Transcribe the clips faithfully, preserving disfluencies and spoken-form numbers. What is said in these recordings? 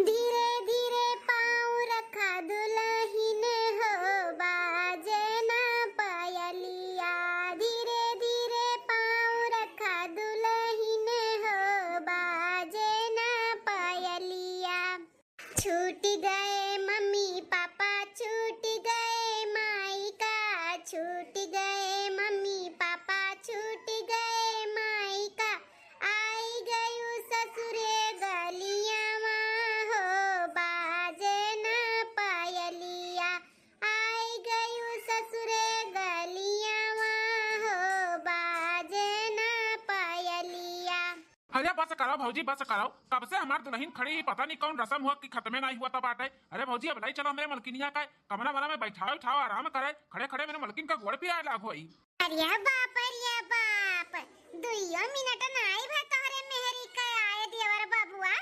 धीरे धीरे पाँव रखा दुलहिन हो, बाजे ना पयलिया। धीरे धीरे पाँव रखा दुलहिन हो, बाजे ना पयलिया। छूट गए मम्मी पापा, छूट गए माई का, छूट गए मम्मी पापा, छूट गए माई का। आई गयू ससुरे गलियावा हो, बाजे ना पयलिया। आई गयू ससुरे गलियावा हो, बाजे ना पयलिया। अरे बस करो भौजी, बस करो। कब से हमार दुलहिन खड़ी ही, पता नहीं कौन रसम हुआ कि खतमे नाहीं हुआ तब बाटे। अरे भौजी, अब लाई चलो हमरे मलकिनिया का कमरा वमरा में बैठाओ उठाओ, आराम करे। खड़े खड़े मेरे मलकिन का गोड़ पिराए लाग होई। अरे बाप, अरे बाप, दुइयो मिनट नाई भा तोहरे मेहरी के आए देवर बबुआ,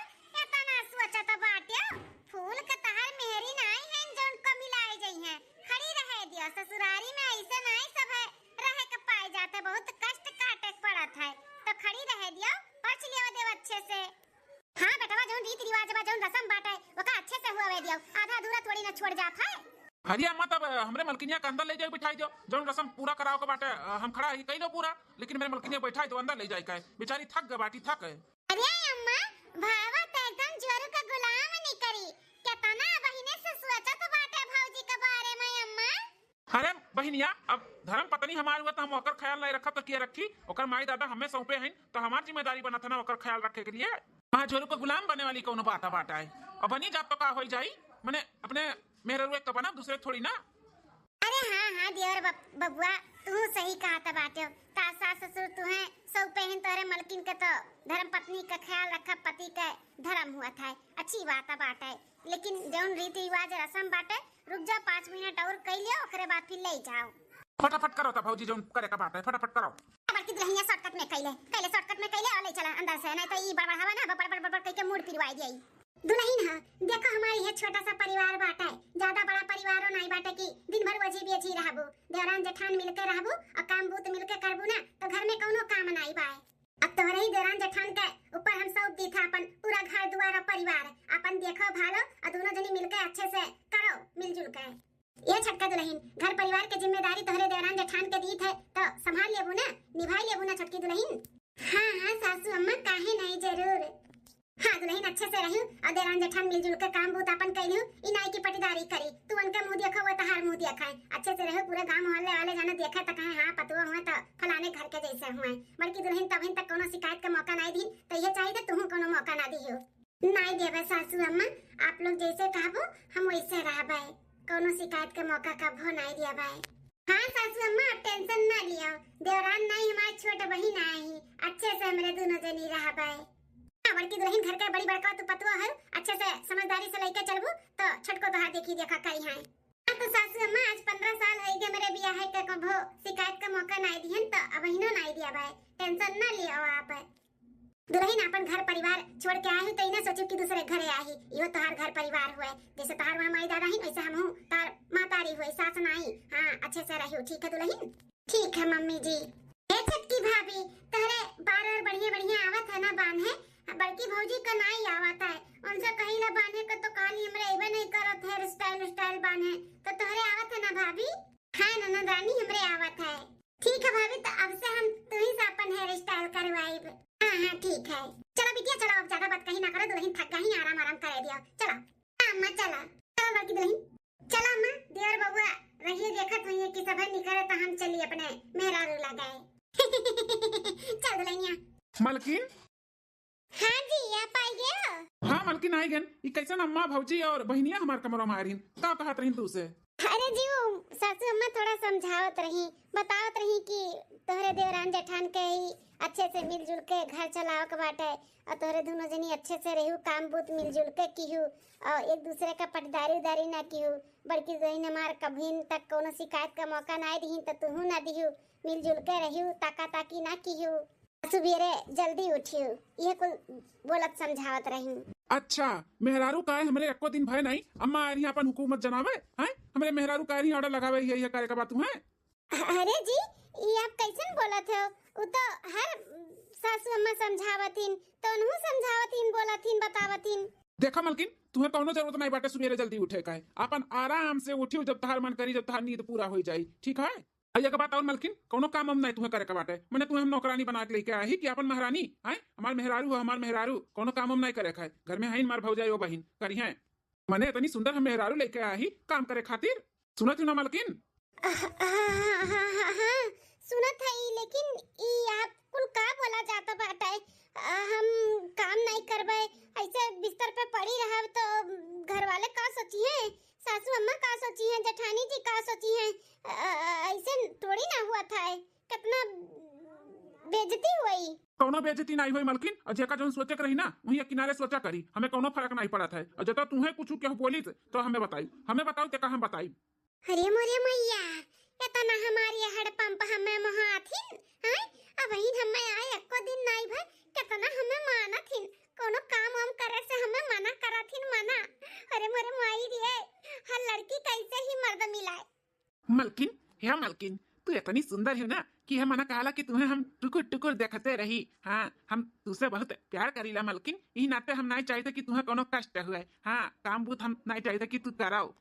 एतना सोचत बाट्यो। फूल के तहार मेहरी नाई है जौन कमी लाई जई है। खड़ी रहे दियो, ससुरारी में ऐसे नाई सब है रहे के पाए जाते, बहुत कष्ट काटे के पड़त है, तो खड़ी रहे दियो, परछ लियो देव अच्छे से। हाँ बेटवा, जौन रीत रिवाज बा, जौन रसम बाटे, ओका अच्छे से हुआवे दियो, आधा अधूरा थोड़ी ना छोड़ जात है। अरे अम्मा, तब हमरे मलकिनिया के अंदर ले जाई, बिठाई दियो, जौन रसम पूरा करावे के बाटे, अ, हम खड़ा ही कई लो पूरा, लेकिन मेरे मलकिनिया के बैठाई दो, अंदर ले जाई के, बेचारी थक गई बाटी, थक है। अरे अम्मा, भावा तो एकदम जोरू का गुलाम निकरी, केतना बहिने से सोचत बाटे भौजी के बारे में अम्मा। अरे बहिनिया, अब धर्म पत्नी हमार हुआ तो हम ओकर ख्याल नहीं रखब तो किया रखी? ओकर माई दादा हमें सौंपे हैं, तो हमार जिम्मेदारी बनत है ना ओकर ख्याल रखे के लिए। हाँ, जोरू को गुलाम बने वाली कौनो बात बात आए? अब बनी जात तो का होई जाई? मने अपने मेहररुए तो बनब, दूसरे थोड़ी ना। अरे हाँ, हाँ, देवर बब-, बबुआ, तू सही कहत बाट्यो। ता सास ससुर तुहें सौंपे हैं तोहरे मलकिन के, तो धर्म पत्नी का ख्याल रखब, पति के धर्म हुआ था, अच्छी बात बाटे। लेकिन जौन रीति रिवाज रसम बाटे, रुक जाओ, पाँच मिनट और कई लियो, ओकरे बाद फिर ले जाओ। फटाफट करो तो भौजी, जौन करे का बात है, फटाफट करो। बड़की दुलहिनिया shortcut में कइले, कइले shortcut में कइले और ले चला अंदर से, नहीं तो ई बड़बड़ावा ना, बड़बड़ बड़बड़ कइके मूड पिरवाई दिया। दुलहिन ह, देखो हमार यह छोटा सा परिवार बाटे, ज्यादा बड़ा परिवारो नहीं बाटे कि दिन भर वजी बेजी रहबू। देवरान जेठान मिलके रहबू और काम बूत मिलके करबू ना, तो घर में कौनो काम नहीं बाए। अब तोहरे ही देवरान जेठान के ऊपर हम सौंप दी था अपन पूरा घर दुआर और परिवार। अपन देखो भालो और दोनों जनी मिलके अच्छे से करो मिलजुल के। ये छोटका दुलहिन, घर परिवार के जिम्मेदारी तोहरे देवरान जेठान के दी थे, तो संभाल लेबू ना, निभाई लेबू ना छोटकी दुलहिन? हाँ, हाँ सासू अम्मा, काहे नहीं, जरूर। हाँ दुलहिन, अच्छे से रहू और देवरान जेठान मिलजुल के काम बूत अपन कइलू, ई नाई की पटीदारी करी, तू उनके मुंह देखो, वो तहार मुंह देखाए। अच्छे से रहू, पूरे गांव मोहल्ले वाले जाने देखे तो कहे, हाँ पतुआ हुए तो फलाने घर के जैसे हुए। बड़की दुलहिन तबहिन तक कोनो शिकायत का मौका नाई दीन, तो ये चाहिए तुहू कोनो मौका ना दियो। नाई देवे सासू अम्मा, आप लोग जैसे कहबो हम वैसे रहबे, कोनो शिकायत के मौका कभो नाई देबे। हाँ सासू अम्मा, आप tension ना लियो, देवरान नाई हमार छोट बहिन आई, अच्छे से हमरे दोनों जनी रहबे। हाँ, बड़की दुलहिन घर के बड़ी बड़का तू पतुआ है, अच्छे से समझदारी से लइके चलबू तो छोटको तोहार देखी देखा करी है। हाँ तो सासू अम्मा, आज पन्द्रह साल होई गए मेरे बियाह के, कभो शिकायत का मौका नाई दिहन तो अबहिनो नाई देबे, tension ना लियो आप। दुलहिन अपन घर परिवार छोड़ के आई तो ई ना सोचू कि दूसरे घरे आई, यो तोहार घर परिवार हुए, जैसे तोहार वहाँ माई दादा ही वैसे हमहू तोहार मातारी हुए, सास नाई। हाँ अच्छे से रहियो, ठीक है दुलहिन? ठीक है मम्मी जी। ए छोटकी भाभी, तोहरे बार बार बढ़िया बढ़िया आवत है ना बान्हे, बड़की भौजी का नाई आवत है, उनसे कहिला बान्हे का तो काली हमरे अइबे नहीं करत hair style style बान्हे, तो तोहरे आवत है ना भाभी? हाँ ननद रानी, हमरे आवत है। ठीक है भाभी, तो अब से हम तुही से अपन hair style करवाइब। हाँ हाँ ठीक है। चलो बिटिया चलो, अब ज्यादा बात कहीं ना करो, दुलहिन थक गई, आराम आराम करे दियो। चलो हाँ अम्मा चलो। चलो बड़की दुलहिन। चलो अम्मा, देवर बबुआ रहिए देखत हुई कि सब निकरे तो हम चली अपने मेहरारू लगाए। चल दुलहिनिया। मलकिन। हाँ जी, आप आई गए हो? हाँ मलकिन आई गन। ई कैसन अम्मा भौजी और बहिनिया हमार कमरा में आ रही, का कहत रही तू से? अरे जी वो सासू अम्मा थोड़ा समझावत रही, बतावत रही कि तोहरे देवरान जेठान के ही अच्छे से मिलजुल के घर चलावे के बाटे और तोहरे दोनों जनी अच्छे से रहू, काम बूत मिलजुल के किहू और एक दूसरे का पटदारी उदारी ना किहू। बड़की दुलहिन हमार कभी तक कोनो शिकायत का मौका ना दिहिन तो तुहू ना दिहू, मिलजुल के रहू, ताका ताकी ना किहू। सुबेरे जल्दी उठियो, ये कुल बोलत समझावत रही। अच्छा, मेहरारू काहे हमरे एको दिन भय नहीं, अम्मा आ रही अपन हुकूमत जनावे, हैं? हमरे मेहरारू काहे रही order लगावे, ये, ये करे के बात है? अरे जी, ये आप कैसन बोलत हो? उ तो हर सासू अम्मा समझावत हिन, तो उनहू समझावत हिन, बोलत हिन, बतावत हिन। देखा मलकिन, तुहे कौनो जरूरत नहीं बाटे सुबेरे जल्दी उठे का है। आपन आराम से उठियो जब तहार मन करी, जब तहार नींद पूरा हो जाई, ठीक है? आ एक बात और मलकिन, कौनो काम हम नहीं तुहे करे के बाटे, मने तुहे हम नौकरानी बना के लेके आई कि आपन महारानी, हैं? हमार मेहरारू हो, हमार मेहरारू, कौनो काम हम नहीं करे का है। घर में है हमार भौजाई, ओ बहिन, करी हैं। मने इतनी सुंदर हम मेहरारू लेके आई काम करे खातिर। सुनत हो ना मलकिन? हाँ, हाँ, हाँ, हाँ, हाँ, सुनत है, लेकिन ई आप कुल का बोला जाता बाटे? आ, हम काम नहीं करबे, ऐसे बिस्तर पे पड़ी रहब तो घर वाले का सोचिहैं, सासू अम्मा का सोचिहैं, जेठानी जी का सोचिहैं? आ, ऐसे थोड़ी ना हुआ था, कितना बेइज्जती हुई। कौनो बेइज्जती नहीं हुई मलकिन, और जेका जौन सोचे के रही ना, वही किनारे सोचा करी, हमें कौनो फर्क नहीं पड़त है। और जता तुहे कुछ केहू बोली तो हमें बताई, हमें बताओ तेका हम बताई। अरे मोरे मैया, इतना हमारी हड़पंप हमें मोहाथिन, हैं? अबहिन हमें आए एको दिन नाई भर, कितना हमें मानथिन, कोनो काम वाम करे से हमें मना करथिन, मना। अरे मोरे माई रे, हर लड़की कैसे ही मर्द मिलाए। मलकिन, हे मलकिन, तू इतनी सुंदर हो ना कि हे मना कहला कि तुम्हें हम टुकुर टुकुर देखते रही। हाँ, हम तुझसे बहुत प्यार करीला मलकिन, ई नाते हम नहीं चाहते कि तुम्हें कोनो कष्ट हुए। हाँ, काम बूत हम नहीं चाहते कि तू कराओ।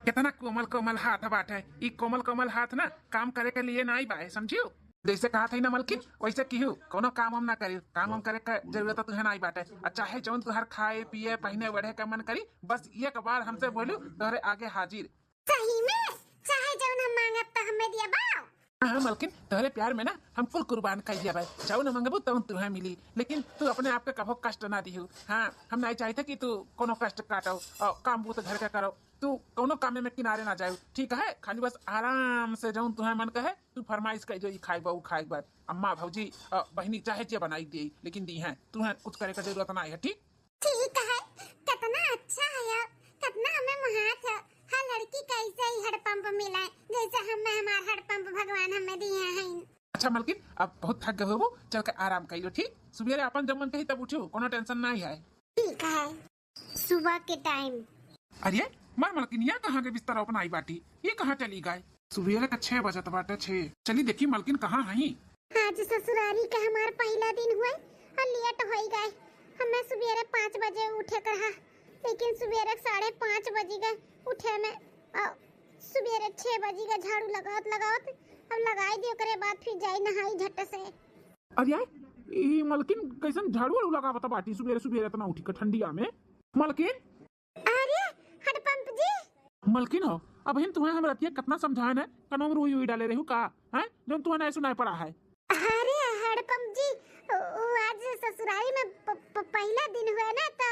कितना कोमल कोमल हाथ बाटे। ई कोमल कोमल हाथ ना काम करे के लिए नाई बाए, समझियो? जैसे कहा था ना मलकिन, वैसे किहू कोनो काम हम ना करियो। काम हम करे के जरूरत तुहे नाई बाटे। अच्छा है जौन तुहार खाए पिए पहने ओढ़े का मन करी, बस एक बार हमसे बोलू, तोहरे आगे हाजिर। सही में? चाहे जौन हम मांगब तो हमें दिया बाओ। हाँ, हाँ, मलकिन, तोहरे प्यार में ना हम कुल कुर्बान कर दिया भाई। जौन मांगबू तौन तुहे मिली, लेकिन तू अपने आप के कभो कष्ट ना दिहू। हाँ, हम नहीं चाहते कि तू कोनो कष्ट काटो और काम बूत घर के करो। तू कौनो कामे में किनारे ना जाए, ठीक है? खाली बस आराम से जौन तुहे मन कहे, तू फरमाइश कर जो, ई खाए बा, ऊ खाए बा। अम्मा, भौजी, अ, बहिनी चाहे जे बनाई दे, लेकिन दी हैं, तुहे कुछ करे का जरूरत ना है, ठीक? ठीक है, कितना अच्छा है यार, कितना हमें मोहात है। हर लड़की कैसे ही हड़पंप मिले, जैसे हमें हमार हड़पंप भगवान हमें दिए हैं। अच्छा मलकिन, अब बहुत थक गए हो, चल के आराम कर लो, ठीक? सुबेरे अपन जब मन कही तब उठो, कोनो टेंशन नहीं है। ठीक है। सुबह के टाइम। अरे, मार मलकिनिया कहाँ के बिस्तर अपना आई बाटी? ये कहाँ चली गए? सुबेरे का छह बजत बाटे, छह। चली देखी मलकिन कहाँ हई। आज ससुरारी का हमार पहला दिन हुए और लेट होई गए। हमें सुबेरे पाँच बजे उठे के रहा, लेकिन सुबेरे साढ़े पाँच बजी गए उठे में। और सुबेरे छह बजी गए झाड़ू लगावत लगावत, अब लगाई दी, ओकरे बाद फिर जाई नहाई झट से। अरे, ई मलकिन कैसन झाड़ू वाड़ू लगावत बाटी सुबेरे सुबेरे इतना उठी के ठंडिया में? मलकिन? अरे, हडपंप जी। मलकिन हो, अबहिन तुम्हें हम रतिया कितना समझाए न, कनों में रुई उई डाले रहू का, हैं? जौन तुम्हें नहीं सुनाई पड़ा है। अरे, हडपंप जी, उ, उ आज ससुरारी में प, प, पहला दिन हुआ ना, तो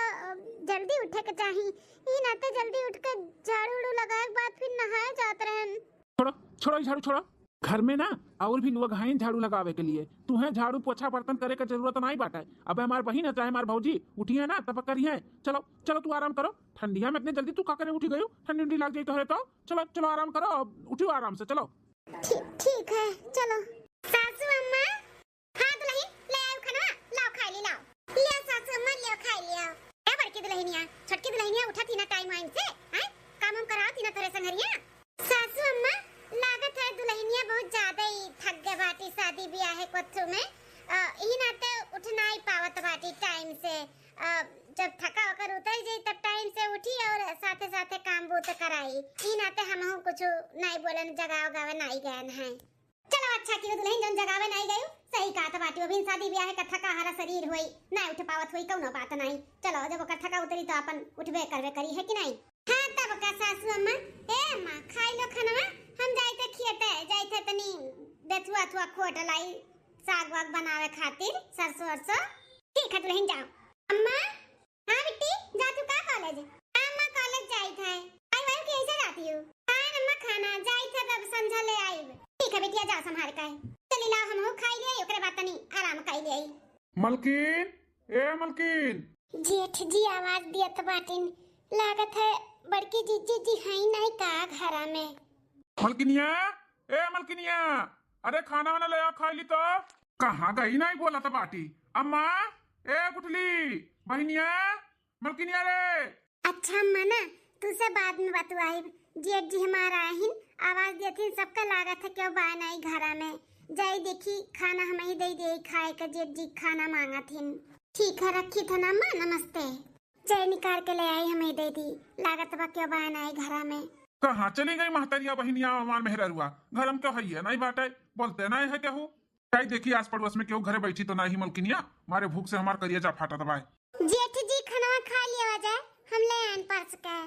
जल्दी उठे के चाही। ई नाते जल्दी उठ के झाड़ू उड़ू लगाए के बाद फिर नहाए जात रहन। छोड़ो, छोड़ो, ई झाड़ू छोड़ो। घर में ना और भी लोग हैं झाड़ू लगावे के लिए, तुहें झाड़ू पोछा बर्तन करे के जरूरत नहीं बाटे। अब हमार बहिन है चाहे हमार भौजी उठी है ना, तब करी है। चलो, चलो, तू आराम करो, ठंडिया में इतने जल्दी तू का करे उठी गयो? ठंडी उंडी लाग जाई तोहरे तो। चलो, चलो, आराम करो, अब उठियो आराम से, चलो। ठीक, ठीक है, चलो। सासू अम्मा, हाँ दुलहिन, ले आयो खाना, लाओ खाई ली, लाओ। ले सासू अम्मा, ले खाई लियो। ए बड़की दुलहिनिया, छोटकी दुलहिनिया उठा थी ना टाइम वाइम से, हैं? काम हम कराओ थी ना तोरे संगरिया। सासू अम्मा, लागत है दुलहिनिया बहुत ज्यादा ही थक गए बाटी शादी ब्याह है कोथू में। अ, ई नाते उठ नाई पावत बाटी टाइम से। अ, जब थका ओकर उतर जाई तब टाइम से उठी और साथे साथे काम बूत कराई। ई नाते हमहू कुछ नाई बोलन, जगाव गावे नाई गयन है। चलो अच्छा कियो दुलहिन जौन जगावे नाई गयो, सही कहत बाटी, अभी शादी ब्याह का थका हारा शरीर होई, नाई उठ पावत होई, कौनो बात नाई। चलो जब ओकर थका उतरी तो अपन उठबे करबे करी, है कि नाई? हाँ तब का सासू अम्मा, ए अम्मा खाई लो खानवा, हम जाई थे खेते, जाई थे तनी बेथुआ थुआ खोट लाई, साग वाग बनावे खातिर, सरसों वरसों। ठीक है दुलहिन जाओ। अम्मा, हाँ बिट्टी, जात हू का कॉलेज? हाँ अम्मा, कॉलेज जाइत है। आई वायु की ऐसे जाती हूँ? हाँ अम्मा, खाना जाइत है, तब संझा ले आईब। ठीक है बिटिया, जाओ संभाल के। चली लाओ, हमहू खाई ले, ओकरे बाद तनी आराम कर ले। मलकिन, ए मलकिन। जेठ जी आवाज दियत बाटिन, लागत है बड़की जीजी जी हई नहीं का घरा में। मलकिनिया, ए मलकिनिया, अरे खाना वाना ले आओ, खा ली तो। कहाँ गई नहीं बोलत बाटी? अम्मा, ए गुठली, बहिनिया, मलकिनिया रे। अच्छा अम्मा ना, तुसे बाद में बतवाइब। जेठ जी हमार आहिन, आवाज देथिन, सबका लागत है क्यों बा नाई घरा में। जाई देखी, खाना हम ही दे दे खाए के, जेठ जी खाना मांगत हिन। ठीक है, रखी था ना अम्मा, नमस्ते। चाय निकाल के ले आई, हमें दे दी। लागत बा केहू बा नाई घरा में। कहाँ चली गई महतरिया बहिनिया हमार मेहररुआ? घर में केहू है नाई बाटे, बोलते नाई है केहू। जाई देखी आस पड़ोस में केहू घरे बैठी तो नाई मलकिनिया, मारे भूख से हमार करिया जा फाटत बाय। जेठ जी, खाना खा लिया जाए, हम ले आन परस के।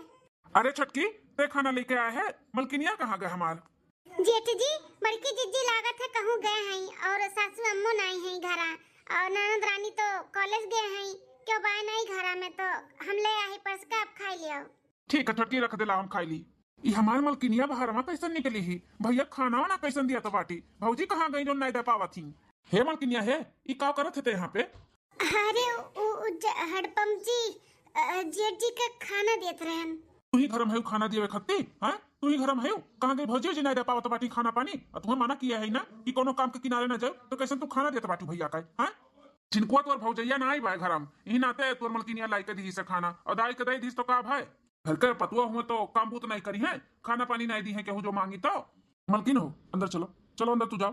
अरे छोटकी, ते खाना लेके आए है, मलकिनिया कहाँ गए हमार? जेठ जी, बड़की जिज्जी लागत है कहूँ गए हैं और सासू अम्मो नाई है घरा और ननद रानी तो कॉलेज गए हैं, केहू बाय नाई घरा में तो हम ले आई परस के, आप खाई लियो। ठीक है छोटकी, रख दे, ला हम खाई ली। ई हमार मलकिनिया बहरवा कैसन निकली ही? भैया खाना वाना कैसन दिया तो बाटी? भौजी कहाँ गई जो नाई दे पावत ही? हे मलकिनिया हे, ई का करत है ते यहाँ पे? अरे उ, उ ज-, हड़पम जी, अ, जेठ जी का खाना देत रहन। तू ही घर में है खाना दिए खत्ती, हाँ? तू ही घर में है? कहाँ गई भौजी जी नाई दे पावत बाटी खाना पानी? और तुम्हें मना किया है ना कि कोनो काम के किनारे ना जाओ, तो कैसे तू खाना देत बाटू भैया का, हाँ? जिनको तोर भौजैया ना आई बाय घर में, यही नाते तोर मलकिनिया लाई के दी से खाना, और दाई के दे दी तो का भाई? घर के पतुआ हुए तो काम बूत नाई करी है, खाना पानी नाई दी है केहू जो मांगी तो। मलकिन हो, अंदर चलो, चलो अंदर तू जाओ।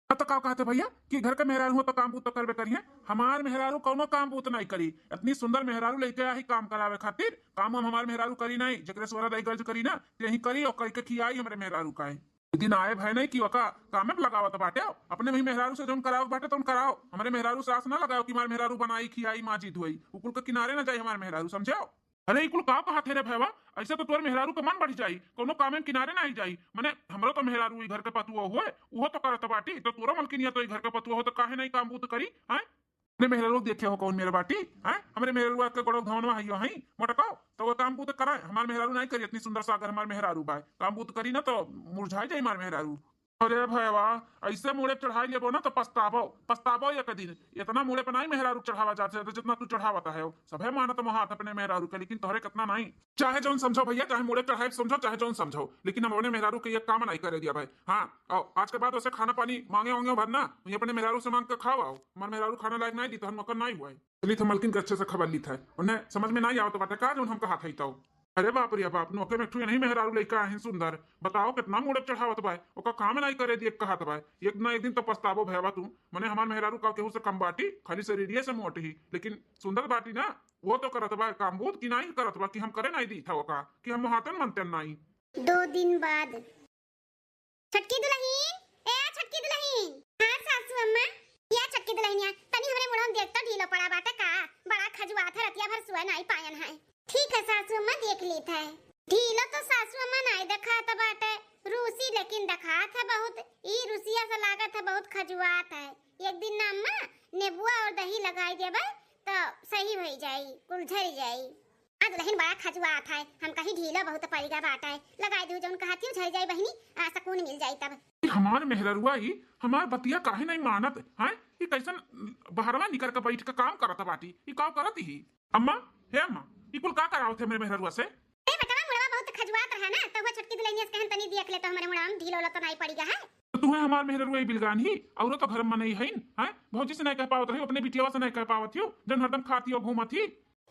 हाँ तो का कहते भैया कि घर के मेहरारू हो तो काम बूत तो करबे करी है, हमार मेहरारू कौनो काम बूत नाई करी। इतनी सुंदर मेहरारू लेके आई काम करावे खातिर, काम हम हमार मेहरारू करी नाई, जकरे सोरा दाई गर्ज करी ना, ते ही करी और करके खियाई हमरे मेहरारू का है। एक दिन आए भय नहीं कि ओका कामे पे लगावत बाटे, अपने वही मेहरारू से जौन करावे बाटे तौन कराओ, हमरे मेहरारू से आस ना लगाओ कि हमार मेहरारू बनाई खियाई माजी धोई, उ कुल के किनारे ना जाई हमार मेहरारू, समझो। अरे, ई कुल का कहत है रे भैया? ऐसे तो तोर मेहरारू के मन बढ़ जाई, कौनो कामे में किनारे ना आई जाई। मने, हमरो तो मेहरारू ई घर के पतुआ हुए, उहो तो करत बाटी, तो तोरो मलकिनिया तो ई घर के पतुआ हो, तो काहे नहीं काम बूत करी, हैं? अपने मेहरारू देखे हो कौन मेरे बाटी, हैं? हमरे मेहरारू के गोड़ो धवनवा हइयो हई, मोटको, तो वो काम बूत कराए। हमार मेहरारू नहीं करी, इतनी सुंदर सागर हमार मेहरारू बाय, काम बूत करी ना तो मुरझाई जाई हमार मेहरारू। अरे भैया, ऐसे मूड़े चढ़ाई लेबो ना तो पछताबो, पछताबो एक दिन। इतना मूड़े पे नहीं मेहरारू चढ़ावा जात है, तो जितना तू चढ़ावत है, सभे मानत महात अपने मेहरारू के, लेकिन तोहरे कितना नहीं। चाहे जौन समझो भैया, चाहे मूड़े चढ़ाई समझो, चाहे जौन समझो, लेकिन हम अपने मेहरारू के ये काम नहीं करे दिया भाई। हाँ, आओ, आज के बाद वैसे खाना पानी मांगे होंगे भर ना, वहीं अपने मेहरारू से मांग के खाओ, आओ। हमार मेहरारू खाना लायक नहीं दी, तो हम नौकर नहीं हुआ है। चली थे मलकिन के अच्छे से खबर ली थे, उन्हें समझ में नहीं आवत बाटे का जौन हम कहा था तो। अरे बाप रे बाप, नोके में एक ठो नहीं मेहरारू लइका आहिन सुंदर, बताओ कितना मूड़े चढ़ावत बाय, ओका काम नहीं करे दिए कहत बाय। एक ना एक दिन तो पछताबो भैया तू, मने हमार मेहरारू का केहू से कम बाटी, खाली शरीरिये से मोट ही, लेकिन सुंदर बाटी ना, वो तो करत बाय काम बूत कि नहीं करत बा कि हम करे नहीं दी था ओका, कि हम हाथन मनते नहीं। दो दिन बाद। छोटकी दुलहिन, ए छोटकी दुलहिन। हाँ सासू अम्मा। या छोटकी दुलहिनिया, तनी हमरे मुड़वा में देख तो ढीलो पड़ा बाटे का? बड़ा खजुआत है, रतिया भर सुअ नाई पायन है। ठीक है सासू अम्मा, देख लेत है। ढीलो तो सासू अम्मा नाई देखात बाटे, रूसी लेकिन देखात है बहुत। ई रूसिया से लागत है बहुत खजुआत है। एक दिन ना अम्मा, नेबुआ और दही लगाई देबे तो सही होई जाई, कुल झरी जाई। आज दुलहिन बड़ा खजुआत है, हम कही ढीलो बहुत पड़िगा बाटे, लगाई दू जौन कहती हूँ झरी जाई बहिनी, आ, सकून मिल जाई तब। हमार मेहररुआ ई हमार बतिया काहे नहीं मानत है? ई कैसन बहरवा निकर के बैठ के काम करत बाटी? ई का करत ही? अम्मा, हे अम्मा, ई कुल का करावत है मेरे मेहररुआ से? ए बेटवा, मुड़वा बहुत खजुआत रहा ना, तो वो छोटकी दुलहिनिया से कहन तनी देख ले तो हमरे मुड़वा में ढीलो लो तो नहीं पड़िगा है। तो तुम्हें हमार मेहररुआ ई बिलगान ही, औरो तो घर में नहीं है, हैं? भौजी से नहीं कह पावत रही, अपने बिटियावा से नहीं कह पावत हो, जन हरदम खाती हो घूमत ही।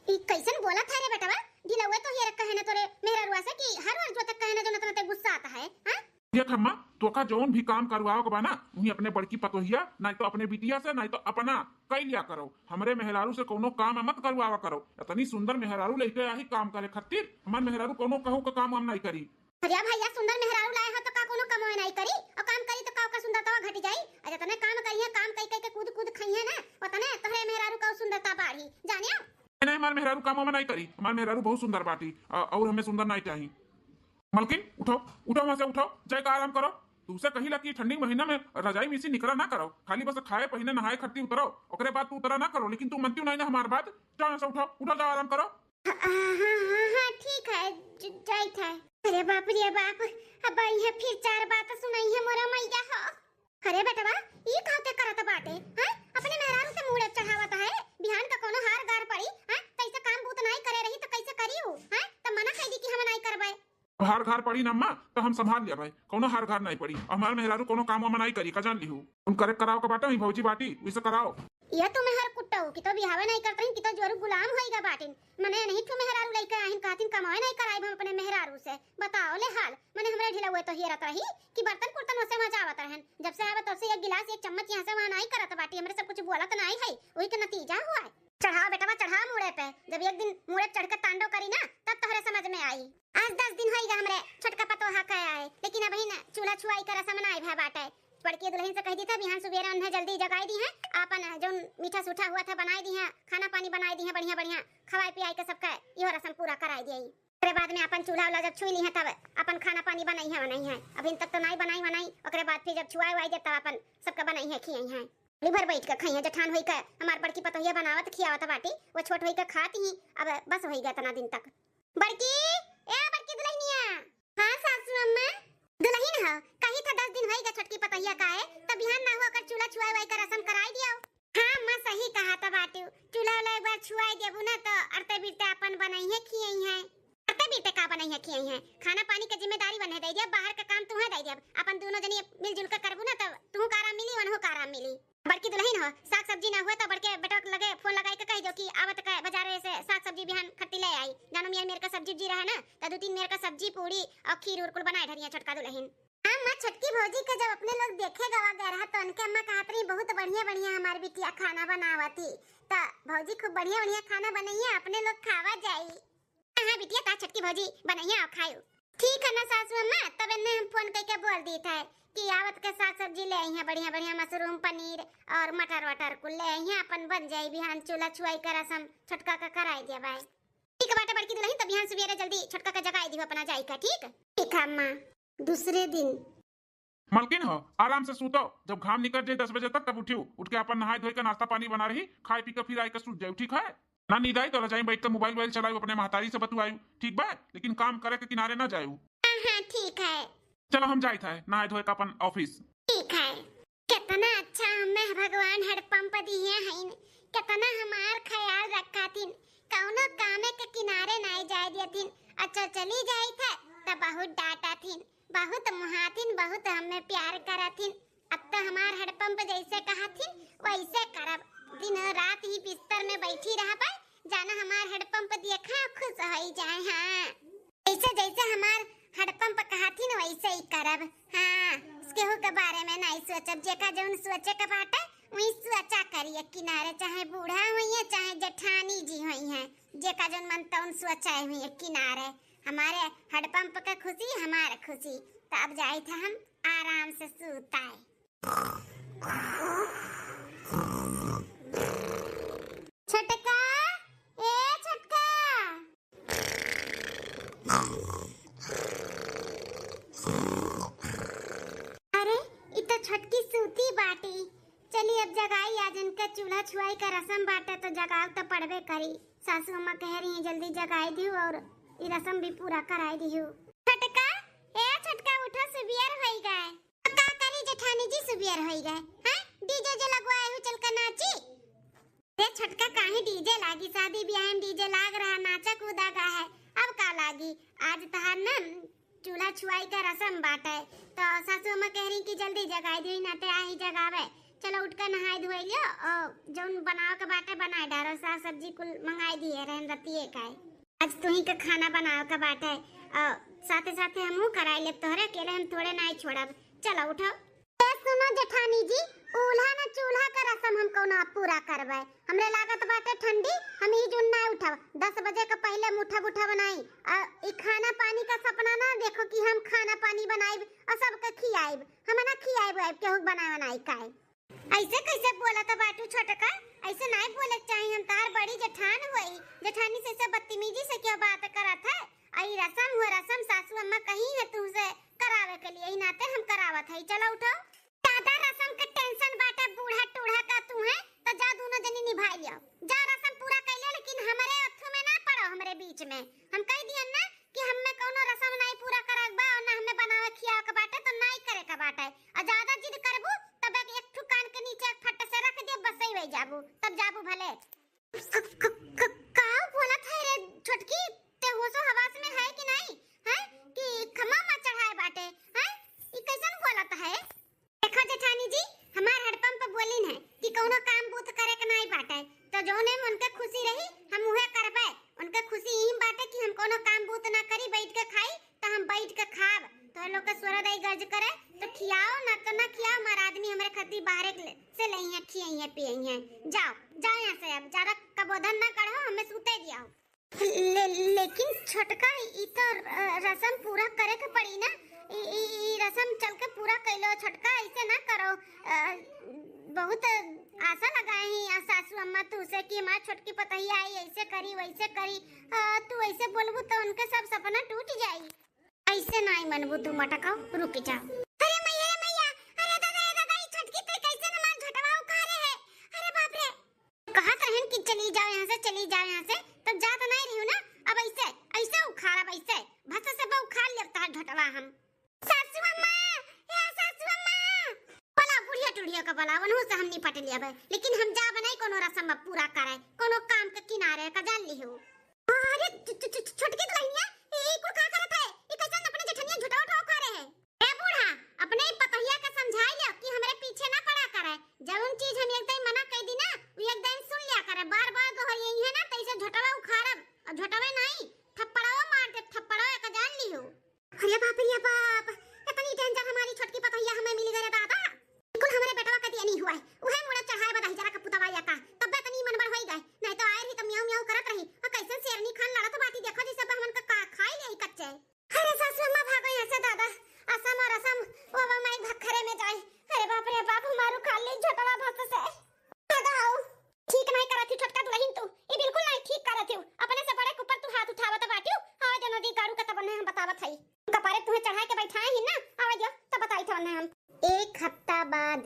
ई कैसन बोलत है रे बेटवा? ढिलौए तो हियर कहे न तोरे मेहररुआ से कि हर हर जोतक कहे न जो नत नते गुस्सा आता है, हाँ? देख अम्मा, तोका जौन भी काम करवाओ के बा ना, उही अपने बड़की पतोहिया, नाई तो अपने बिटिया से, नाई तो अपना कई लिया करो। हमरे मेहरारू से कौनो काम मत करवावा करो। इतनी सुंदर मेहरारू लेके आई काम करे खातिर, हमार मेहरारू कौनो कहू का काम हम नहीं करी। अरे भैया, सुंदर मेहरारू लाए हो तो का कोनो कमवे नहीं करी? और काम करी तो का ओकर सुंदरता घट जाई? अरे तने काम करिए, काम कई कई के कूद कूद खाइए ना, उतने तोहरे मेहरारू का सुंदरता बाढ़ी, जानियो? नहीं, हमार मेहरारू काम में नहीं करी, हमार मेहरारू बहुत सुंदर बाटी, अ-, और हमें सुंदर नहीं चाहिए। मलकिन, उठो, उठो वहाँ से, उठो, जाए का आराम करो। तुमसे कही ला कि ठंडी महीना में रजाई में से निकला ना करो, खाली बस खाए पहने नहाए खत्ती उतरो, ओकरे बाद तू उतरा ना करो, लेकिन तू मनती नहीं ना हमार बात। जाओ यहाँ से, उठो, उठो, जाओ आराम करो। हाँ, हाँ, हाँ, हाँ, ठीक है, ज-, जाइत है। अरे बाप रे बाप, अब आई है फिर चार बात सुनाई है मोरा मैया हो। अरे बेटवा, ई का ते करत बाटे, हैं? अपने मेहरारू से मूड़े चढ़ावत है, बिहान का कोनो हार गार पड़ी, हैं? कैसे काम बूत नाई करे रही तो कैसे करियो, हैं? तब मना कह दी कि हम नाई करबे। हार घार पड़ी ना अम्मा, तो हम संभाल लिया भाई, कोनो हार घार नहीं पड़ी। हमार मेहरारू कोनो काम वाम नहीं करी, का जान लिहू। उन करे कराव का बाटे, वही भौजी बाटी, वैसे कराओ। ये तो मेहर कुट्टऊ कि तो बिहावे नहीं करत रही कि तो जोरू गुलाम होइगा बाटिन। मने नहीं ठू मेहरारू लइके आहिन, कहतिन कमावे नहीं कराइब हम अपने मेहरारू से। बताओ ले हाल, मने हमरे ढिलौए तो हियरत रही कि बर्तन कुर्तन वसे मजावत रहन। जब से आवे तब से एक गिलास एक चम्मच यहाँ से वहाँ नहीं करत बाटी, हमरे सब कुछ बोलत नहीं है, वही के नतीजा हुआ है। चढ़ाओ बेटवा, चढ़ाओ मूड़े पे। जब एक दिन मूड़े पे चढ़ के तांडव करी ना, तब तोहरे समझ में आई। आज दस दिन होइगा हमरे छोटका पतोहा के आए, लेकिन अबहिन चूल्हा छुआई के रसम नाई भय बाटे। बड़की दुलहिन से कहि दीत है, बिहान सुबेरे उन्हें जल्दी जगाई दीहें, आपन जौन मीठा सूठा हुआ था बनाई दीहें, खाना पानी बनाई दीहें, बढ़िया बढ़िया खवाई पियाई के सबके इहो रसम पूरा कराई दियाई। ओकरे बाद में आपन चूल्हा उल्हा जब छुई लीहें, तब आपन खाना पानी बनइहें, बनइहें। अबहिन तक तो नाई बनाई, बनाई, ओकरे बाद फिर जब छुआई उआई देब, तब आपन सबके बनइहें, खियइहें। चूल्ही भर बैठ के खइहें, जेठान होई के हमार बड़की पतोहिया बनावत खियावत बाटी, वो छोट होई के खात ही, अब बस होई गया इतना दिन तक। बड़की, ए बड़की दुलहिनिया। हाँ सासू अम्मा। दुलहिन ह, कही था दस दिन होई गया छोटकी पतोहिया का है, तो बिहान ना हो ओकर चूल्हा छुआई वाई का रसम कराई दियो। हाँ अम्मा, सही कहा था बाटू, चूल्हा उल्हा एक बार छुआई देबू ना, तो अरते बिरते आपन बनइहें खियइहें। अरते बिरते का बनइहें खियइहें, खाना पानी के जिम्मेदारी वन्हे दे दिया, बाहर का काम तुहें दे दिया, अपन दोनों जनी मिलजुल के करबू ना, तब तुहू का आराम मिली, वनहू का आराम मिली। बड़की दुलहिन हो, साग सब्जी ना हुआ तो बड़के बेटवा के लगे फोन लगाई के कहि दो कि आवत के बाजारे से साग सब्जी बिहान खट्टी ले आई। जानो मियाँ मेर का सब्जी उब्जी रहे ना, तो दो तीन मेर का सब्जी पूड़ी और खीर उर कुल बनाए धरिया छोटका दुलहिन। हाँ अम्मा, छोटकी भौजी के जब अपने लोग देखे गवा गए रहा तो उनके अम्मा कहत रही, बहुत बढ़िया बढ़िया हमार बिटिया खाना बनावत ही। तो भौजी खूब बढ़िया बढ़िया खाना बनइया, अपने लोग खावा जाई। हाँ, हाँ, बिटिया, ता छोटकी भौजी बनइया और खायो। ठीक है ना सासू अम्मा, तब इन्हें हम फोन करके बोल दी था कि आवत के साग सब्जी ले आई हैं, बढ़िया बढ़िया मशरूम, पनीर और मटर वटर कुल ले आई हैं, अपन बन जाई बिहान चूल्हा छुआई का रसम छोटका का कराई दिया बाय। ठीक बाटे बड़की दुलहिन, तब बिहान सुबेरे जल्दी छोटका का जगाई दियो अपना जाई का, ठीक? ठीक है अम्मा। दूसरे दिन। मलकिन हो, आराम से सूतो, जब घाम निकल जाए दस बजे तक तब उठियो, उठ के अपन नहाए धोए के नाश्ता पानी बना रही, खाए पी के फिर आए के सूत जाए, ठीक है? ना नींद आई तो रजाई बैठ के मोबाइल वोबाइल चलाओ, अपने महतारी से बतुआओ, ठीक बा? लेकिन काम करे के किनारे ना जाओ। हाँ, हाँ, ठीक है। चलो हम जाइत है नहाए धोए का अपन ऑफिस। ठीक है। कितना अच्छा हमें भगवान हेडपंप दिए हैं, कितना हमार ख्याल रखा थिन, कौनो कामे के किनारे नाई जाए दिया थिन। अच्छा चली जाइत है तो बहुत डांटा थिन, बहुत मुहाथिन, बहुत हमें प्यार करथिन। अब तो हमार हेडपंप जैसे कहथिन वैसे करब। दिन रात ही बिस्तर में बैठी रहबे, जाना हमार हेडपंप देखा खुश होई जाए। हाँ, जैसे जैसे हमार हेडपंप कहथिन वैसे ही करब। हाँ, केहू के बारे में नहीं सोचब, जेका जौन सोचे के बाटे वही सोचा करी। एक किनारे चाहे बूढ़ा होइए चाहे जेठानी जी होइए, जेका जौन मन तौन सोचा है वही एक किनारे। हमारे हेडपंप के खुशी हमार खुशी। तो अब जाइत है हम आराम से सूताए। छोटका, ए छोटका। अरे, इ तो छोटकी सूती बाटी। चली अब जगाई, आज इनका चूल्हा छुआई का रसम बाटे तो जगाव तो पड़बे करी। सासू अम्मा कह रही हैं जल्दी जगाई दियो और इ रसम भी पूरा कराई दियो। छोटका, ए छोटका उठो, सुबियर होई गए। तो का करी जेठानी जी, सुबियर होई गए हैं? डीजे जे लगवाए हो, चल के नाची। रे छोटका, काहे डीजे लागी? शादी ब्याह में डीजे लाग रहा, नाचा कूदा गा है, अब का लागी? आज तहार न चूल्हा छुआई का रसम बाटे, तो सासू अम्मा कह रही कि जल्दी जगाई दे, नाते आई जगावे। चलो उठ के नहाए धोए लियो और जौन बनावे के बाटे बनाए डारो, साग सब्जी कुल मंगाई दिए रहन रतिये का है। आज तुही के खाना बनावे के बाटे और साथे साथे हमहू कराई लेब, तोहरे अकेले हम थोड़े नाई छोड़ब। चलो उठो। ए सुनो जेठानी जी, उल्हा न चूल्हा का रसम हम कौनो अब पूरा करबे। हमरे लागत बाटे ठंडी, हम ई जुन नाई उठब। दस बजे के पहिले हम उठब, उठब नाई। आ ई खाना पानी का सपना ना देखो कि हम खाना पानी बनाइब और सबके खियाइब। हम ना खियाइब वाइब केहू के बनाए बनाई काई। ऐसे कैसे बोलत बाटू छोटका? ऐसे नाई बोले के चाही। हम तार बड़ी जेठान होई, जेठानी से ऐसे बदतमीजी से क्यों बात करत है? आ ई रसम हो रसम, सासू अम्मा कही है तुमसे करावे के लिए, ई नाते हम करावत है। चलो उठो। ज्यादा रसम के टेंशन बाटे बूढ़ा टूढ़ा का तू है, तो जा दोनों जनी निभाई लियो। जा रसम पूरा कर ले, लेकिन हमरे अथू में ना पड़ो, हमरे बीच में। हम कह दियन ना कि हमें कौनो रसम नाई पूरा करे के बा और ना हमें बनावे खियावे के बाटे, तो नाई करे के बाटे। और ज्यादा जिद करबू तब एक, एक ठू कान के नीचे एक फट से रख दे, बस ही वही जाबू, तब जाबू भले। क-, क-, क-, का बोलत है रे छोटकी? ते होशो हवास में है कि नहीं? हैं? कि खम्मा मा चढ़ाए बाटे? हैं? ई कैसन बोलत है? देखो जेठानी जी, हमार हेडपंप बोलिन है कि कौनो काम बूत करे के नहीं बाटे, तो जौने में उनके खुशी रही, हम उहे करबे। उनके खुशी ई बाटे कि हम कौनो काम बूत ना करी, बैठ के खाई, तो हम बैठ के खाब। तोहरे लोग के सोरा दाई गर्ज करे तो खियाओ, ना तो ना खियाओ, हमार आदमी हमरे खातिर बाहरे के ले-, से लइहें, खियइहें, पियइहें। जाओ, जाओ यहाँ से, अब ज्यादा कबोधन ना करो, हमें सूते दियाओ। ले-, लेकिन छोटका, ई तो, अ, रसम पूरा करे के पड़ी ना। ई, ई, ई रसम चल के पूरा कइलो छोटका, ऐसे ना करो। अ, बहुत आशा लगाए ही आ सासू अम्मा तू से कि हमार छोटकी पतोहिया आई, ऐसे करी, वैसे करी। अ, तू ऐसे बोलबू तो उनके सब सपना टूट जाई। ऐसे नाई मनबू तू मटकाओ, रुक जा। अरे मैया रे मैया, अरे दादा रे दादा, ई छोटकी ते कैसे न हमार झोटवा उखाड़े है। अरे बाप रे। कहत रहन कि चली जाओ यहाँ से, चली जाओ यहाँ से, तब जात नाई रही हूँ ना। अब ऐसे, ऐसे उखाड़ब, ऐसे भस से बा उखाड़ लेब तहार झोटवा हम। सासू अम्मा, ए सासू अम्मा। बोला बुढ़िया टुढ़िया का बोला, उन्हों से हम निपट लिया बे, लेकिन हम जाब नाई कोनो रसम अब पूरा करे, कोनो काम के किनारे का जान ली हो। अरे छु-, छु-, छु-, छोटकी दुल्हनिया, ई कुल का करत है? ई कैसन अपने जेठनिया झुटवा उठवा उखाड़े है? ए बूढ़ा, अपने ही पतोहिया के समझाई लियो कि हमरे पीछे ना पड़ा करे। जौन चीज हम एक दिन मना कह दी ना, उ एक दिन सुन लिया करे। बार बार दोहरियई है ना, तैसे झोटवा उखाड़ब, और झोटवे नहीं, थप्पड़वा मार दे, थप्पड़वा का जान लियो। अरे बाप रे बाप, इतनी डेंजर हमारी छोटकी पतोहिया हमें मिल गए रे दादा। बिल्कुल हमरे बेटवा का दिया नहीं हुआ है, उहे मुड़ा चढ़ाए बदाही जरा का पुतवा या का, तब इतनी मनबड़ होई गए, नहीं तो आए रही तो म्याऊ म्याऊ करत रही, और कैसे शेरनी खान लड़त बाटी, देखो जैसे बहमन का का खाई ले कच्चे। अरे सासू अम्मा भागो यहाँ से दादा, असम और असम, वो अब माई भखरे में जाए। अरे बाप रे बाप, हमारू खा ले झोटवा भस से। दादा आओ, ठीक नहीं करत ही छोटका दुल्हन तू, ये बिल्कुल नहीं ठीक करत ही। अपने से बड़े के ऊपर तू हाथ उठावत बाटियो, आवे दे नदी गाड़ू का तब हम बतावत हई। कपारे तुम्हें चढ़ा के बैठाए ही ना, आवे जो तब बताई था हम। एक हफ्ता बाद।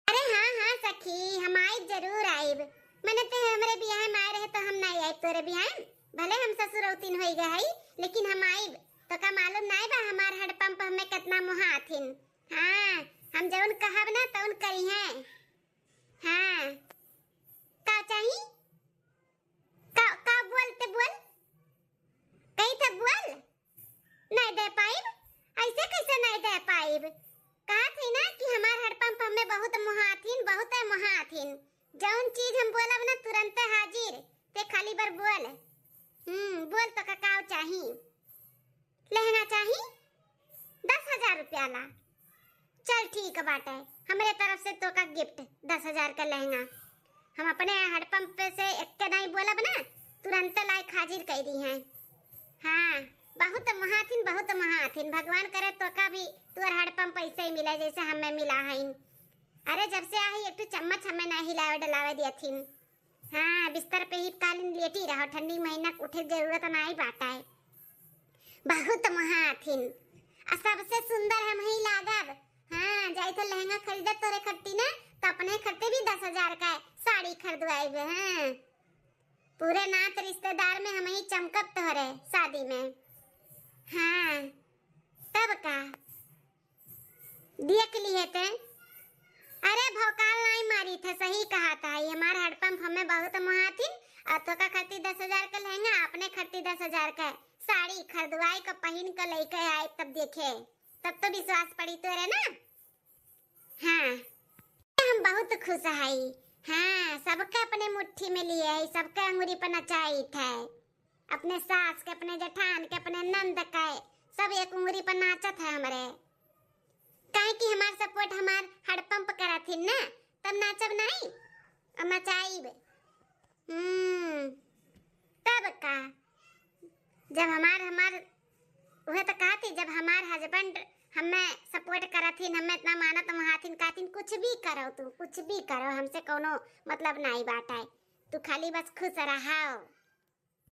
अरे हाँ हाँ सखी, हम आइब, जरूर आइब। मने ते हमरे बियाह में आए रहे तो हम नहीं आइब तोरे बियाह में। भले हम ससुरौतीन होई गए हई, लेकिन हम आइब। तो का मालूम नाई बा हमार हैंडपंप हमें कितना मुहाथिन। हाँ, हम जौन कहब ना तौन करिहें। हाँ, का चाही? का, का बोलते बोल? कही थे बोल? नहीं दे पाइब? ऐसे कैसे नहीं दे पाइब? कहा थी ना कि हमार हैंडपंप हमें बहुत मुहाथिन, बहुत है मुहाथिन। जौन चीज हम बोलब ना तुरंते हाजिर। ते खाली बार बोल। हम्म, बोल तो का, का चाही? लहंगा चाही दस हजार रुपया ला। चल ठीक बाटे, हमरे तरफ से तोका गिफ्ट दस हजार का लहंगा। हम अपने हैंडपंप पे से एक के नहीं बोलब ना, तुरंत लाइक हाजिर कर दी हैं। हाँ, बहुत महाथिन, बहुत महाथिन। भगवान करे तोका भी तोर हैंडपंप ऐसे ही मिले जैसे हमें मिला है। अरे जब से आई एक तो चम्मच हमें नहीं हिलावे डलावे दिया थी। हाँ, बिस्तर पे ही कालीन लेटी रहो, ठंडी महीना के उठे के जरूरत नाई बाटे। बहुत महाथिन, आ सबसे सुंदर हम ही लागब। हाँ, जाई तो लहंगा खरीदे तोरे खट्टी ना, तो अपने खट्टे भी दस हजार का साड़ी खरीदवाइबे। हाँ, पूरे नात रिश्तेदार में हम ही चमकब तोहरे शादी में। हाँ, तब का। देख लिए ते। अरे भौकाल नाई मारी थे, सही कहा था। ये हमार हैंडपंप हमें बहुत मुहाथिन, और तोका खातिर दस हजार का लहंगा, अपने खातिर दस हजार का साड़ी खरीदवाई का पहिन के लेके आए, तब देखे, तब तो विश्वास पड़ी तोरे ना। हाँ, हम बहुत खुश हई। हाँ, सबके अपने मुट्ठी में लिए है, सबके अंगुरी पर नचाई थे। अपने सास के, अपने जेठान के, अपने नंद के, सब एक उंगली पर नाचत है हमरे। काहे कि हमार सपोर्ट हमार हैंडपंप करत हिन ना, तब नाचब नहीं और नचाइब। हम्म, तब का, जब हमार, हमार, उहे तो कहती, जब हमार हस्बैंड हमें सपोर्ट करत हिन, हमें इतना मानत महाथिन, कहतिन कुछ भी करो तू, कुछ भी करो, हमसे कोनो मतलब नहीं बाटे, तू खाली बस खुश रहो।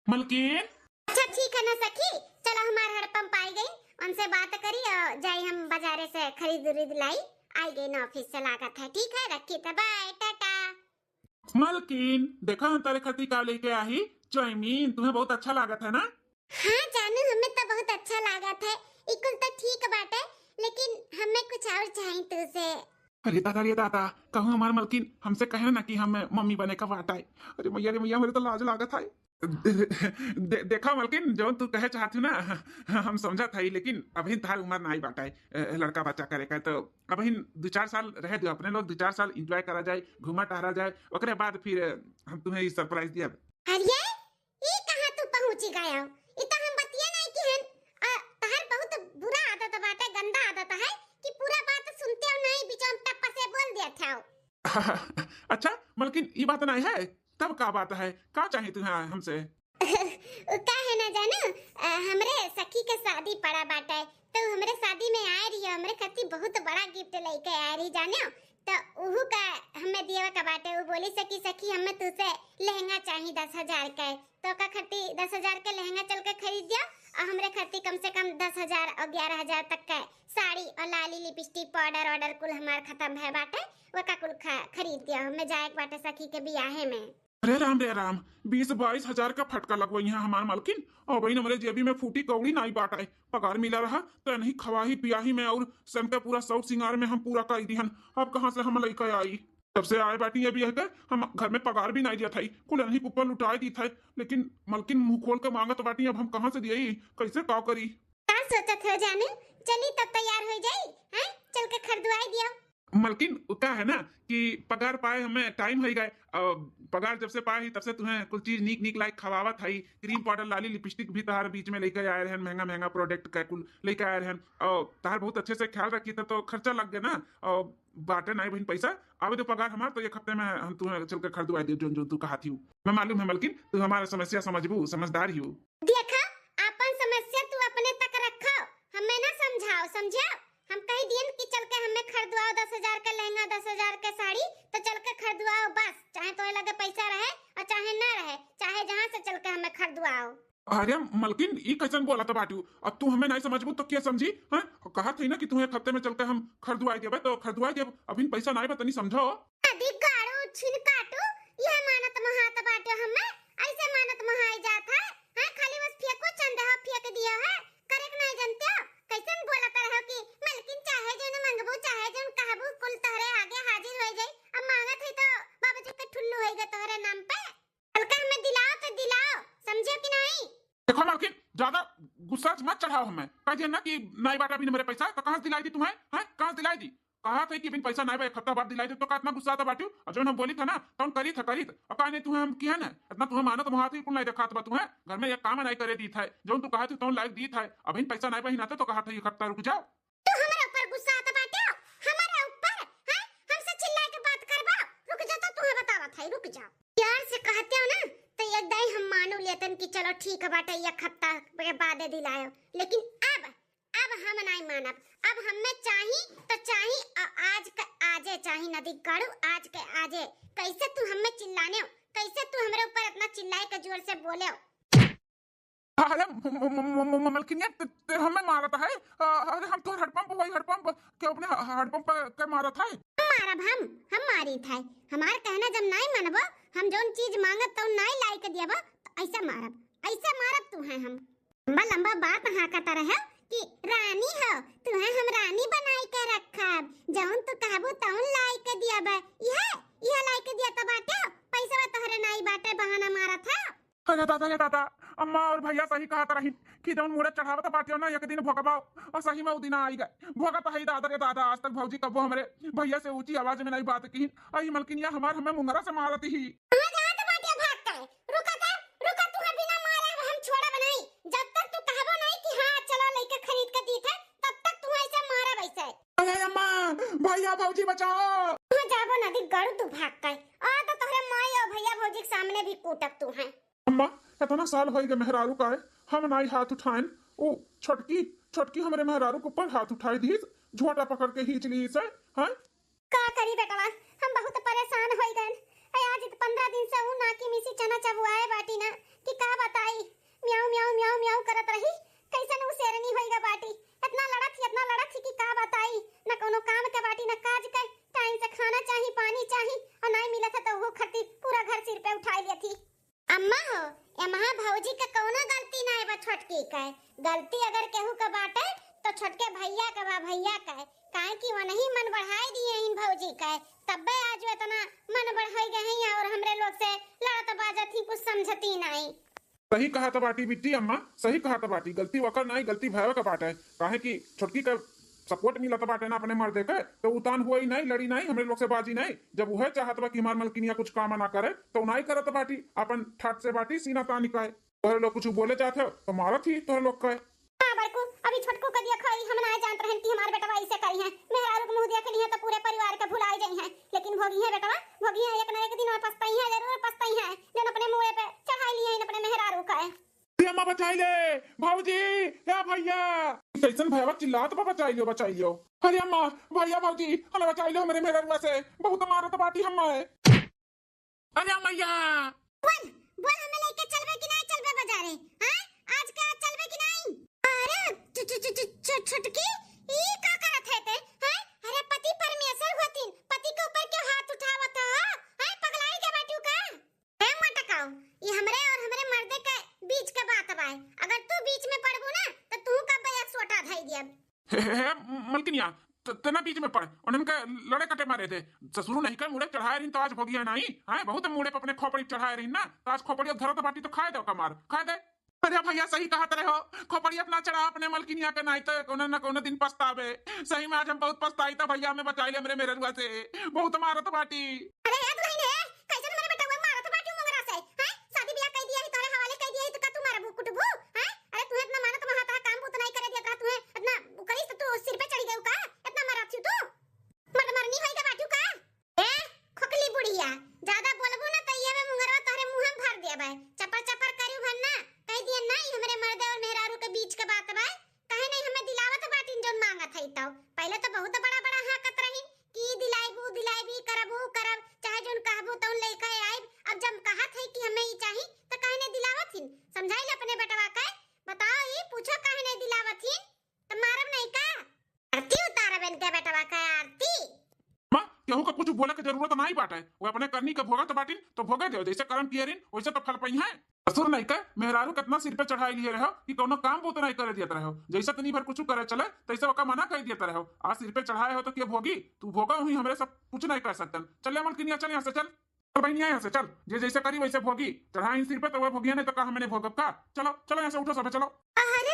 मलकिन। अच्छा ठीक है ना सखी, चलो हमार हैंडपंप आई गई, उनसे बात करी और जाई हम बाजारे से खरीद उरीद लाई। आई गई ना ऑफिस से, लागत है। ठीक है, रखी तो, बाय, टाटा। मलकिन, देखा हम तारे खातिर का लेके आई, चाउमीन। तुम्हें बहुत अच्छा लागत है ना? हाँ जानू, हमें तो बहुत अच्छा लागत है। ई कुल तो ठीक बाटे, लेकिन हमें कुछ और चाही तुझसे। अरे दादा रे दादा, कहूँ हमार मलकिन हमसे कहे ना कि हम मम्मी बने का बात आए। अरे मैया रे मैया, मेरे तो लाज लागत है। दे-, देखा मलकिन, जौन तू कहे चाहत हूँ ना, हम समझत हई, लेकिन अभी तार उम्र नाई बाटे, ए, लड़का बच्चा करे का। तो अभी दो चार साल रहे दो, अपने लोग दो चार साल एंजॉय करा जाए, घूमा टहरा जाए, ओकरे बाद फिर हम तुम्हें ई सरप्राइज दिया। अरे, ई कहाँ तू पहुँची गया? ई तो हम बतिये नहीं की हन। आ, तहार बहुत बुरा आदत बाटे, अच्छा मलकिन, ई बात नाई है, तब का बात है, का चाही तुहे हमसे? उ का है ना जानू, अ, हमरे सखी के शादी पड़ा बाटे, तो हमरे शादी में आए रही, हमरे खातिर बहुत बड़ा गिफ्ट लेके आए रही जाने। तो उहू का हमें दिए का बाटे। उ बोली सखी, सखी हमें तुसे लहंगा चाही दस हजार के, तो का खातिर दस हजार के लहंगा चल के खरीद दिया, और हमरे खातिर कम से कम दस हजार और ग्यारह हजार तक के साड़ी और लाली लिपस्टिक पाउडर ऑर्डर कुल हमार खत्म है बाटे, वो का कुल खा, खरीद दिया। हमें जाए के बाटे सखी के बियाहे में। अरे राम रे राम, बीस बाईस हजार का फटका लगवई है हमार मालकिन। और बहिन, हमरे जेबी में फूटी कौड़ी नाई बाटे। पगार मिला रहा तो नहीं खवाही पियाही में और सन के पूरा शौक सिंगार में हम पूरा कर दिहन। अब कहाँ से हम लइका आई? जब से आए बाटी अभी है हम घर में पगार भी नाई दिया था, कुल नहीं कुपन लुटाए दी था। लेकिन मलकिन मुंह खोल के मांगत बाटी, अब हम कहाँ से दिए, कैसे का करी? का सोचत हो जानू? चली तब तैयार हो जाई, हैं? चल के खरीदवाई दिया। मलकिन, उ का है ना कि पगार पाए हमें टाइम हो गए, और पगार जब से पाए ही तब से तुम्हें कुल चीज नीक नीक लाइक खवावत है, क्रीम पाउडर लाली लिपस्टिक भी तहार बीच में लेके आए रहन, महंगा महंगा प्रोडक्ट का कुल लेके आए रहन, और तहार बहुत अच्छे से ख्याल रखी था, तो खर्चा लग गया ना। और बाटे नाई बहन पैसा, आवे दो पगार हमार, तो एक हफ्ते में हम तुम्हें चल के खरीदवा दे जोन जोन तू कहा थी। मैं मालूम है मलकिन, तू हमारा समस्या समझबू, समझदार ही हो। देखा, अपन समस्या तू अपने तक रखो, हमें ना समझाओ, समझाओ। हम कही दियन कि चल के हमें खरीदवाओ दस हजार का लहंगा, दस हजार के साड़ी, तो चल के खरीदवाओ बस, चाहे तोहे लगे पैसा रहे और चाहे ना रहे, चाहे जहाँ से चल के हमें खरीदवाओ। अरे मलकिन, ई कैसन बोलत बाटू? अब तू हमें नहीं समझबू तो क्या समझी? हाँ, कहा थी ना कि तुम्हें एक हफ्ते में चल के हम खरीदवाई देबे, तो खरीदवाई देब। अभी पैसा नहीं बा, तनी समझो। अधिक गाड़ू छिन काटू, यह मानत मोहात बाटू हमें, ऐसे मानत मोहाई जात है। हाँ, खाली बस फेंको चंद हो, फेंक दियो है, करे के नहीं जानते हो? कैसन बोलत रहो कि मलकिन चाहे जोन मंगबू, चाहे जोन कहबू, कुल तोहरे आगे हाजिर हो जाई। अब मांगत है तो बाबूजी के ठुल्लू होई गए तोहरे नाम पे। हल्का हमें दिलाओ तो दिलाओ, समझो कि नहीं? देखो मालकिन, ज्यादा गुस्सा मत चढ़ाओ हमें। कह दिया ना कि नाई बाटा बिन मेरे पैसा, तो कहाँ से दिलाई दी तुम्हें? हैं? कहाँ से दिलाई दी? कहा था कि बिन पैसा नाई बा, एक हफ्ता बाद दिलाई दे, तो का इतना गुस्सा था बाटू? और जो हम बोली था ना, तो हम करी था, करी था। और का नहीं तुम्हें हम किया ना? इतना तुम्हें मानत मोहात ही कुल नहीं दिखात बा तुम्हें। घर में एक काम नहीं करे दी था, जो तू कहा थी, तो लाइक दी था। अभी पैसा नाई बा ही ना, तो कहा था एक हफ्ता रुक जाओ। तू हमारे ऊपर गुस्सा आता बाटे हो? हमारे ऊपर? हैं? हमसे चिल्ला के बात करबो? रुक जा, तो तुम्हें बतावत है, रुक जा। प्यार से कहते हो ना, तो एक दाई हम मानू लेतन कि चलो ठीक है बाटे, एक हफ्ता के बाद दिलायो। लेकिन अब, अब हम नहीं मानब। अब हमें चाही तो चाही, अ-, आज के आजे चाही, नदी गाड़ू, आज के आजे। कैसे तू हमें चिल्लाने हो? कैसे तू हमारे ऊपर इतना चिल्लाए के जोर से बोले हो? अरे म-, म-, म-, म-, म-, मलकिनिया, ते, ते हमें मारत है। अ, अरे हम तो हेडपंप, वही हेडपंप के अपने ह-, हेडपंप के मारत है। हम मारब हम, हम मारी थे। हमार कहना जब नाई मानबो, हम जौन चीज मांगब तौन नाई लाई के दियबो, तो ऐसा मारब, ऐसा मारब तू है हम। लंबा लंबा बात हाँकत रहे कि रानी हो, तू है हम रानी बनाई के रखब, जौन तू कहबू तौन लाई के दियब। यह, यह लाई के दिया तो बाटे, पैसा तोहरे नाई बाटे, बहाना मारत है। अरे दादा रे दादा, अम्मा और भैया सही कहत रही कि जौन मुड़े चढ़ावत बाटियो ना, एक दिन भोगबा। और सही में उ दिन आई गए। भोगत है दादा रे दादा, आज तक भौजी कबो हमरे भैया से ऊंची आवाज में नहीं बात की। आई मलकिनिया हमार हमें मुंगरा से मारत ही। कहाँ जात बाटियो भाग के? रुका था, रुका, तू अभी ना मारे, अब हम छोड़ब नहीं। जब तक तू कहबो नहीं कि हाँ चलो लइका खरीद के दी थे, तब तक तू ऐसे मारब ऐसे। अरे अम्मा, भैया भौजी बचाओ। कहाँ जाबो नदी गाड़ू तू भाग के? आ तो तोहरे माई और भैया भौजी के सामने भी कूटब तू है। अम्मा, इतना साल होई गए मेहरारू का है, हम नाई हाथ उठाएन। ओ छोटकी, छोटकी हमरे मेहरारू के ऊपर हाथ उठाई दीस, झोटा पकड़ के खींच ली से, हैं? का करी बेटवा, हम बहुत परेशान होई गए। ए, आज तो पन्द्रह दिन से ऊ नाकी मिसी चना चबुआए बाटी ना, कि का बताई, म्याऊ, म्याऊ, म्याऊ, म्याऊ करत रही। कैसन ऊ शेरनी होई गा बाटी, इतना लड़त ही, इतना लड़त ही कि का बताई, ना कोनो काम के बाटी, ना काज के। टाइम से खाना चाही, पानी चाही, और नाई मिलत है तो वो खती पूरा घर सिर पे उठाई लेत ही। अम्मा हो, एमहा भौजी के कौनो गलती नाय बा छोटकी के। गलती अगर केहू के बाटे, तो छोटके भैया के बा, भैया के। काहे कि वनही मन बढ़ाई दिए इन भौजी के, तब्बे आज वो इतना मन बढ़ाई गए हैं और हमरे लोग से लड़त बाजत ही, कुछ समझती नाई। सही कहा त बाटी बिट्टी अम्मा, सही कहा त बाटी। गलती वकर नाई, गलती भैया के बाटे। काहे कि छोटकी के सपोर्ट मिलत बाटे ना अपने मर्दे के, तो उतान हुई नाई, लड़ी नाई, हमरे लोग से बाजी नाई। जब उहे चाहत बा कि हमार मलकिनिया कुछ काम ना करे, तो नाई करत बाटी, अपन ठाट से बाटी, सीना तानी के। तोहरे लोग कुछ बोले चाहत हो, तो मारत ही तोहरे लोग के। हाँ बड़कू, अभी छोटकू देखो, ई हम ना जानत रहन कि हमार बेटवा ऐसे करिहैं। मेहरारू के मुँह देख लिहैं तो पूरे परिवार के भुलाए जइहैं। लेकिन भोगिहैं बेटवा, भोगिहैं, एक ना एक दिन में पछतइहैं, जरूर पछतइहैं, जौन अपने मूड़े पे चढ़ाई लिहैं अपने मेहरारू का। अरे अम्मा, बचाई ले, भौजी, ए भैया, कैसन भैया चिल्लात बा, बचाई लियो, बचाई लियो। अरे अम्मा, भैया, भौजी, हमें बचाई लियो, हमरे मेहररुआ से बहुत मारत बाटी हमें। अरे मैया! बोल, बोल, हमें लेके चलबे कि नाहीं चलबे बजारे? हैं? आज का चलबे कि नाहीं? अरे, छु-, छु-, छु-, छु-, छु-, छुटकी, ई का करत है ते? हैं? अरे, पति परमेश्वर होतिन, पति के ऊपर क्यों हाथ उठावत हो? हैं? पगलाई के बाटू का? ए मटकाऊ, ई हमरे और हमरे मर्दे के बीच के बात बाय। अगर तू बीच में पड़बू ना, तो तू का बैग सोटा धई दियब। हे, हे, हे, मलकिनिया, त-, तना बीच में पड़, उन्हन के लड़े कटे मारे दे। ससुर नहीं के मुड़े चढ़ाए रही तो आज भोगिया नहीं, हैं? बहुत मुड़े पे अपने खोपड़ी चढ़ाए रही ना, तो आज खोपड़ी धरत बाटी तो खाए दे ओका मार, खाए दे। अरे भैया, सही कहत रहे हो, खोपड़ी अपना चढ़ा अपने मलकिनिया के, नाहीं तो कोनो न कोनो दिन पछतावे। सही में आज हम बहुत पछताई, तो भैया हमें बचाई ले हमरे मेहररुआ से, बहुत मारत बाटी। अरे ए दुल्हन हे, कैसन हमरे बेटवा मारत बाटी मुंगरा से, हैं? शादी बियाह कई दिया ही, तोरे हवाले कई दिया ही, तो का तू मारबू कुटबू, हैं? अरे तुहे इतना मानत वहाँ तहा काम बूत नाहीं करे दिया, तुहे इतना करिस तो तू सिर पे चढ़ी गयू का? इतना मारत छी तू? मर्द मरनी होई का बाटू का? ए, खोखली बुढ़िया, ज्यादा बोलबू ना तो ये में मुंगरवा तोहरे मुंह में भर देबे। चपर चपर करू भर ना, कह दिया ना, ई हमरे मर्दे और मेहरारू के बीच के बात बा। काहे नहीं हमें दिलावत बाटिन जौन मांगत है तो? पहले तो बहुत बड़ा बड़ा हाँकत रहिन कि ई दिलाइब, ऊ दिलाइब, ई करब, ऊ करब, चाहे जौन कहबू तौन लेके आइब। अब जब कहत है कि हमें ई चाही तो काहे नहीं दिलावत हिन? समझाई ले अपने बेटवा के, बताओ ई पूछो काहे नहीं दिलावत हिन? तो मारब नहीं का? आरती उतारब इनके बेटवा का आरती। माँ, केहू का कुछ बोले के जरूरत नाहीं बाटे, वो अपने करनी के भोगत बाटिन तो भोगे दे, जैसे कर्म किए रिन वैसे तो फल पइहैं। ससुर नहीं के मेहरारू कितना सिर पे चढ़ाई लिए रहो कि कौनो काम बूत नहीं करे दियत रहो, जैसे तनी भर कुछ करे चले तैसे ओका मना कर दियत रहो। आज सिर पे चढ़ाए हो तो के भोगी? तू भोगा हुई, हमरे सब कुछ नहीं कर सकतन। चल ले मलकिनिया, चल यहाँ से चल। चल बहनिया यहाँ से चल, जे जैसे करी वैसे भोगी। चढ़ाई सिर पे तो वह भोगिया नहीं तो का हमने भोगब का? चलो चलो यहाँ से उठो सबे चलो। अरे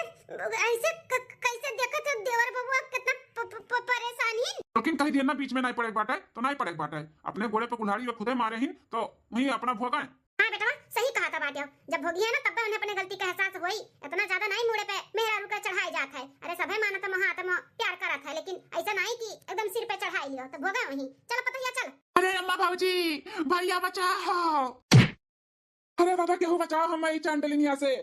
ऐसे क-, कैसे देखत हो देवर बबुआ कितना प-, प-, प-, परेशान ही। लेकिन कह दिया ना बीच में नहीं पड़े के बाटे तो नहीं पड़े के बाटे, अपने गोड़े पे कुल्हाड़ी वे खुदे मारे ही तो वहीं अपना भोगा है। हाँ बेटवा, सही कहा था बाटियो, जब भोगिया ना तब उन्हें अपने गलती का एहसास होई। इतना ज्यादा नहीं मुड़े पे मेहरारू का चढ़ाई जात है। अरे सभे मानत मोहात मो प्यार करत है, लेकिन ऐसा नहीं कि एकदम सिर पे चढ़ाई लियो तो भोगा वहीं। चलो पतोहिया चल। अरे अम्मा भौजी, भैया बचाओ। अरे दादा केहू बचाओ हमें ई चांडलिनिया से।